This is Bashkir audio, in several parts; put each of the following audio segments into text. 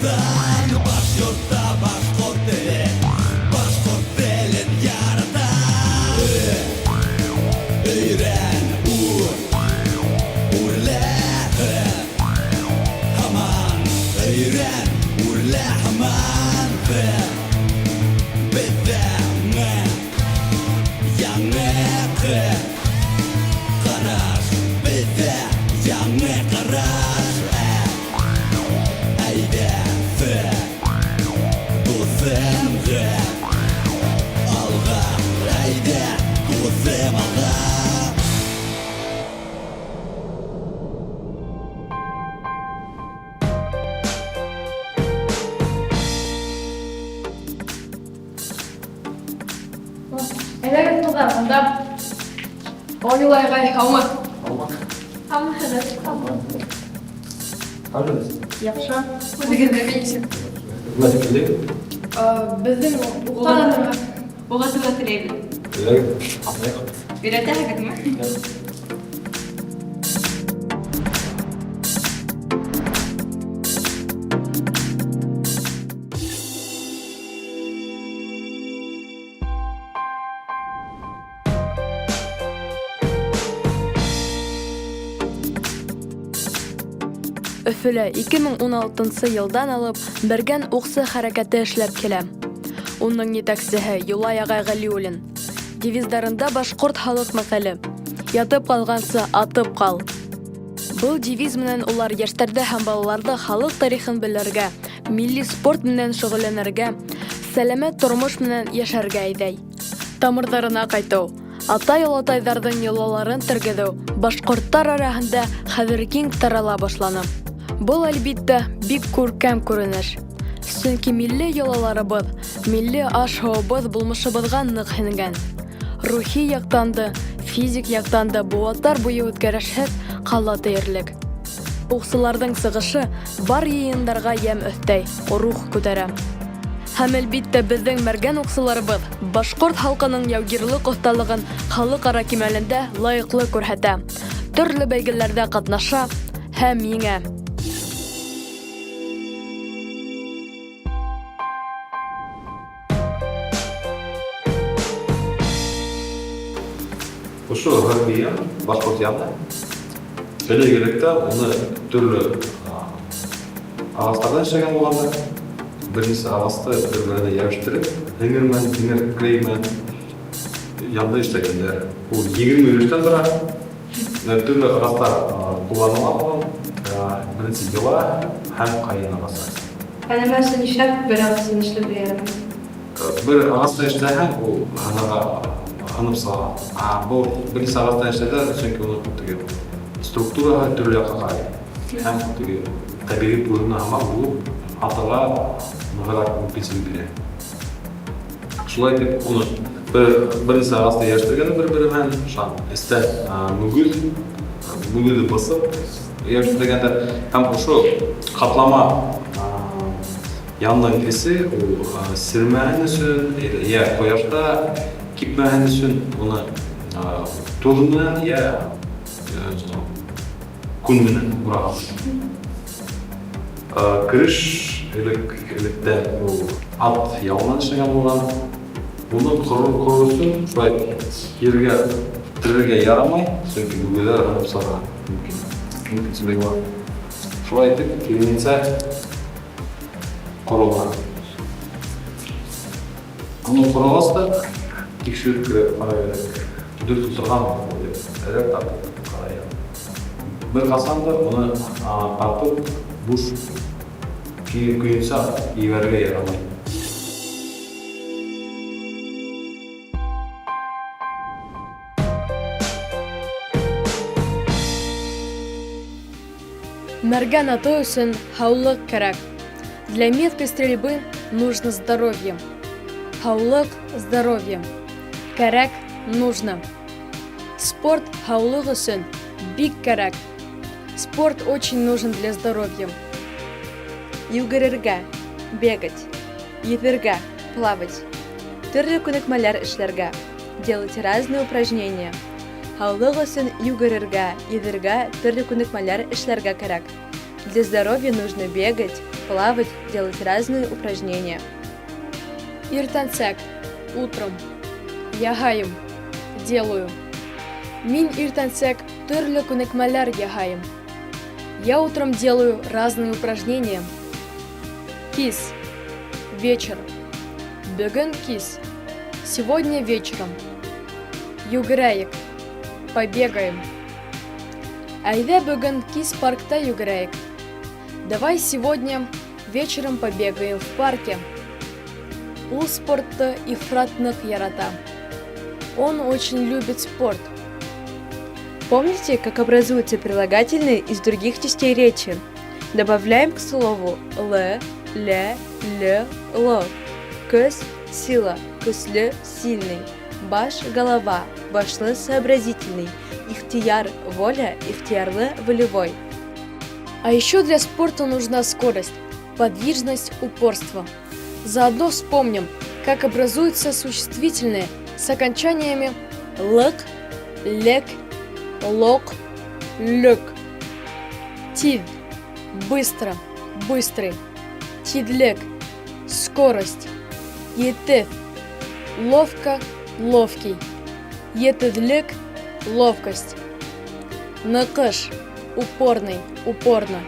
Башҡортостан. Башйортта башҡорт теле, башҡорт телен ярата. Өйрән, үр, үрлә һаман, өйрән, үрлә һаман. Беҙҙә яңы ҡараш, беҙҙә яңы ҡараш. Әйҙә, дуҫым, алға, әйҙә, дуҫым, алға. Әйҙәгеҙ, ҡыҙҙар, бында. О, Юлай ағай, һаумы? Һаумы. Һаумыһығыҙ. Хәлегеҙ? Яҡшы. Үҙегеҙ ҙә нисек? Нимә тип килдегеҙ? Беҙҙең уға Уға теләйбеҙ. Теләгеҙ. Атайыҡ. Өйрәтәһегеҙме? Өфөлә 2016 йылдан алып Бәргән уҡсы хәрәкәте эшләп килә. Уның етәксеһе Юлай ағай Ғәлиуллин. Девиздарында башҡорт халыҡ мәҡәле: "Ятып ҡалғансы атып ҡал". Был девиз менән улар йәштәрҙе һәм балаларҙы халыҡ тарихын белергә, милли спорт менән шөғөлләнергә, сәләмәт тормош менән йәшәргә әйҙәй. Тамырҙарына ҡайтыу, атай-олатайҙарҙың йолаларын тергеҙеү башҡорттар араһында хәҙер киң тарала башланы. Был, әлбиттә, бик күркәм күренеш. Сөнки милли йолаларыбыҙ, милли аш-һыуыбыҙ булмышыбыҙға ныҡ һеңгән. Рухи яҡтан да, физик яҡтан да быуаттар буйы үҙгәрешһеҙ ҡала тиерлек. Уҡсыларҙың сығышы бар йыйындарға йәм өҫтәй, рух күтәрә. Һәм, әлбиттә, беҙҙең мәргән уҡсыларыбыҙ башҡорт халҡының яугирлыҡ оҫталығын халыҡ-ара кимәлендә лайыҡлы күрһәтә, төрлө бәйгеләрҙә ҡатнаша һәм еңә. Ошо һөрбием, башҡорт яны. Элек-электә уны төрлө ағастарҙан эшләгән булғандар. Бер нисә ағасты бер-береһенә йәбештереп, һеңер менән, тимер клей менән янда эшләгәндәр. Ул 20 өлөштән тора. Төрлө ағастар ҡулланыла булған. Беренсе йыла һәм ҡайын ағасы. Ә нәмә өсөн, нишләп бер ағастан эшләргә ярамай? Бер ағастан эшләһәң, ул һыныға һынып сыға. Ә был бер нисә ағастан эшләһәң, сөнки уның теге структураһы төрлө яҡҡа ҡарай. Һәм теге тәбиғи пружина һымаҡ булып, атырға нығыраҡ мөмкинселек бирә. Шулай итеп, уны бер нисә ағасты йәбештергән бер-бере менән, шунан эстә мөгөҙ, мөгөҙҙө бысып йәбештергәндәр. Һәм ошо ҡатлама яндың эсе ул сермәһен өсөн, йә ҡояшта кипмәһен өсөн уны тоҙ менән йә күн менән ураған. Кереш элек электән ул ат ялынан эшләнгән булған. Уны ҡорор өсөн шулай ергә терергә ярамай, сөнки мөгөҙҙәр һынып сыға мөмкин. Мөмкинселеге бар. Шулай итеп, киренсә ҡорола. Уны ҡороғас та тикшереп кәрәк, ҡарай кәрәк. Дөрөҫ ултырған дип, әләк тартып ҡарай. Бер ҡасан да уны тартып буш көйөнсә ебәрергә ярамай. Мәргән атыу өсөн һаулыҡ кәрәк. Для меткой стрельбы нужно здоровье. Һаулыҡ – здоровье. Кәрәк – нужно. Спорт һаулыҡ өсөн бик кәрәк. Спорт очень нужен для здоровья. Йүгерергә, бегать. Йөҙергә, плавать. Төрлө күнекмәләр эшләргә, делать разные упражнения. Һаулыҡ өсөн йүгерергә, йөҙөргә, төрлө күнекмәләр эшләргә кәрәк. Для здоровья нужно бегать, плавать, делать разные упражнения. Иртәнсәк, утром. Яһайым, делаю. Мин иртәнсәк төрлө күнекмәләр яһайым. Я утром делаю разные упражнения. Кис, вечер. Бөгөн кис. Сегодня вечером. Йүгерәйек, побегаем. Әйҙә бөгөн кис паркта йүгерәйек. Давай сегодня вечером побегаем в парке. Ул спортты ифрат ныҡ ярата. Он очень любит спорт. Помните, как образуются прилагательные из других частей речи? Добавляем к слову л, лә, лө, ло. Көс – сила, көслө – сильный. Баш – голова, башлы – сообразительный. Ихтыяр – воля, ихтыярлы – волевой. А еще для спорта нужна скорость, подвижность, упорство. Заодно вспомним, как образуются существительные с окончаниями лыҡ, лек, лоҡ, лөк. Тиҙ – быстро, быстрый. Тиҙлек – скорость. Етеҙ – ловко, ловкий. Етеҙлек – ловкость. Ныҡыш – упорный, упорно.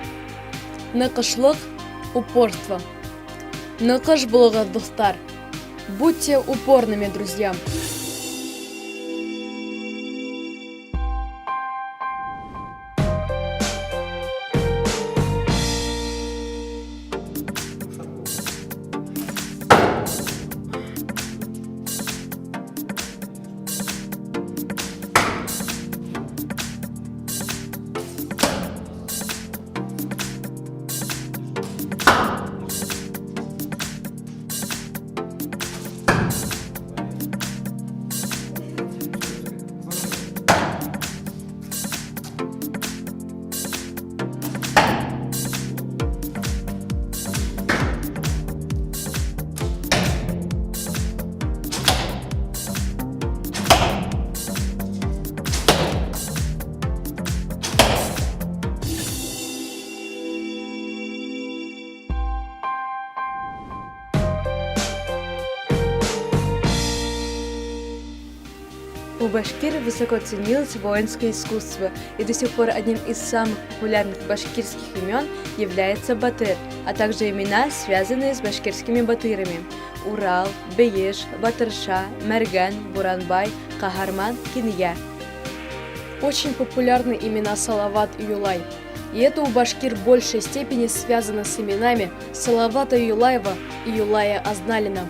Ныҡышлыҡ – упорство. Ныҡыш булығыҙ, дуҫтар. Будьте упорными, друзья. У башкир высоко ценилось воинское искусство, и до сих пор одним из самых популярных башкирских имен является Батыр, а также имена, связанные с башкирскими батырами: Урал, Бейеш, Батырша, Мәргән, Буранбай, Каһарман, Кинйә. Очень популярны имена Салават и Юлай. И это у башкир в большей степени связано с именами Салавата Юлаева и Юлая Азналина.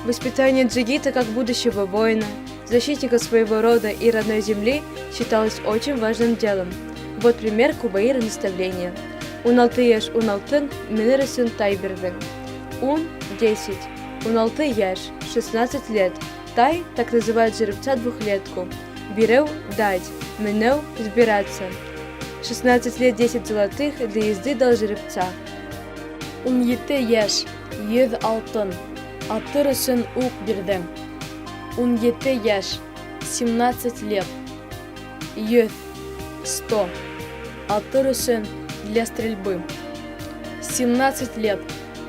Воспитание джигита как будущего воина, защитника своего рода и родной земли считалось очень важным делом. Вот пример Кубаира наставления. 16 йәш ун алтын, менер өсөн тай бирҙең. Ун – 10, 16 йәш – 16 лет. Тай – так называют жеребца двухлетку. Биреү – дать, менеү – взбираться. 16 лет 10 золотых для езды дал жеребца. 17 йәш, 100 алтын, атыр өсөн уҡ бирҙең. 17 йәш, 17 лет. 100, 100, атыр өсөн для стрельбы. 17 лет,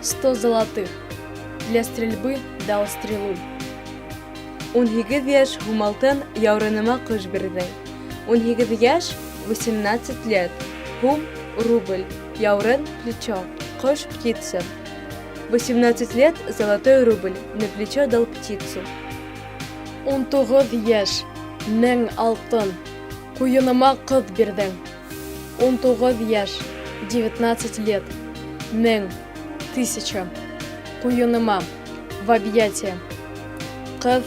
100 золотых, для стрельбы дал стрелу. 18 йәш һум алтын, яурыныма ҡош бирҙең. 18 йәш, 18 лет. Һум – рубль, яурын – плечо, ҡош – птица. 18 лет золотой рубль, на плечо дал птицу. 19 йәш, 1000 алтын, ҡуйыныма ҡыҙ бирҙең. 19 йәш, 19 лет, 1000, тысяча, ҡуйыныма, в объятия, ҡыҙ,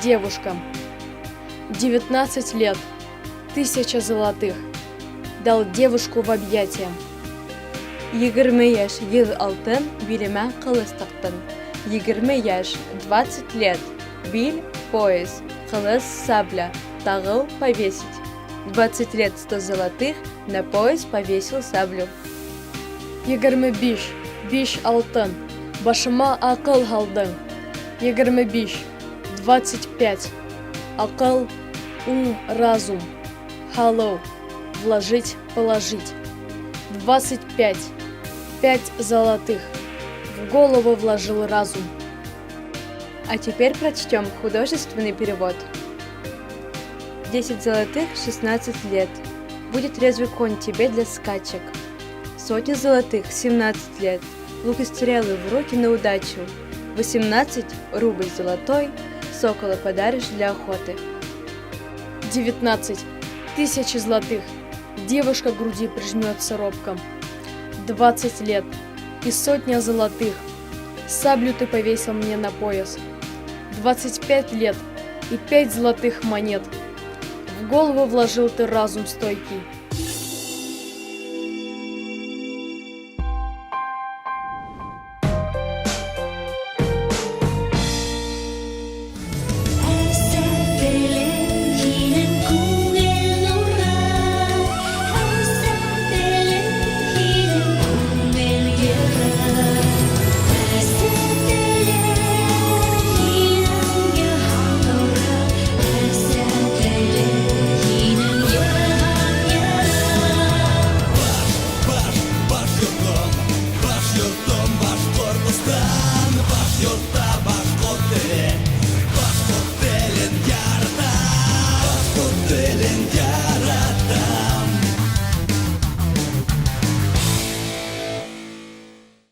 девушка. 19 лет, 1000 золотых, дал девушку в объятия. 20 йәш, 100 алтын, билемә ҡылыс таҡтың. 20 йәш, 20 лет, бил, пояс, ҡылыс, сабля, тағыу, повесить. 20 лет, 100 золотых, на пояс повесил саблю. 25, биш алтын, башыма аҡыл һалдың. 25, 25, аҡыл, ум, разум, һалыу, вложить, положить. 25. Пять золотых. В голову вложил разум. А теперь прочтем художественный перевод. 10 золотых, 16 лет. Будет резвый конь тебе для скачек. Сотня золотых, 17 лет. Лук и стрелы в руки на удачу. 18 рубль золотой, сокола подаришь для охоты. 19. Тысячи золотых. Девушка к груди прижмется робко. 20 лет. И сотня золотых. Саблю ты повесил мне на пояс. 25 лет. И пять золотых монет. В голову вложил ты разум стойкий.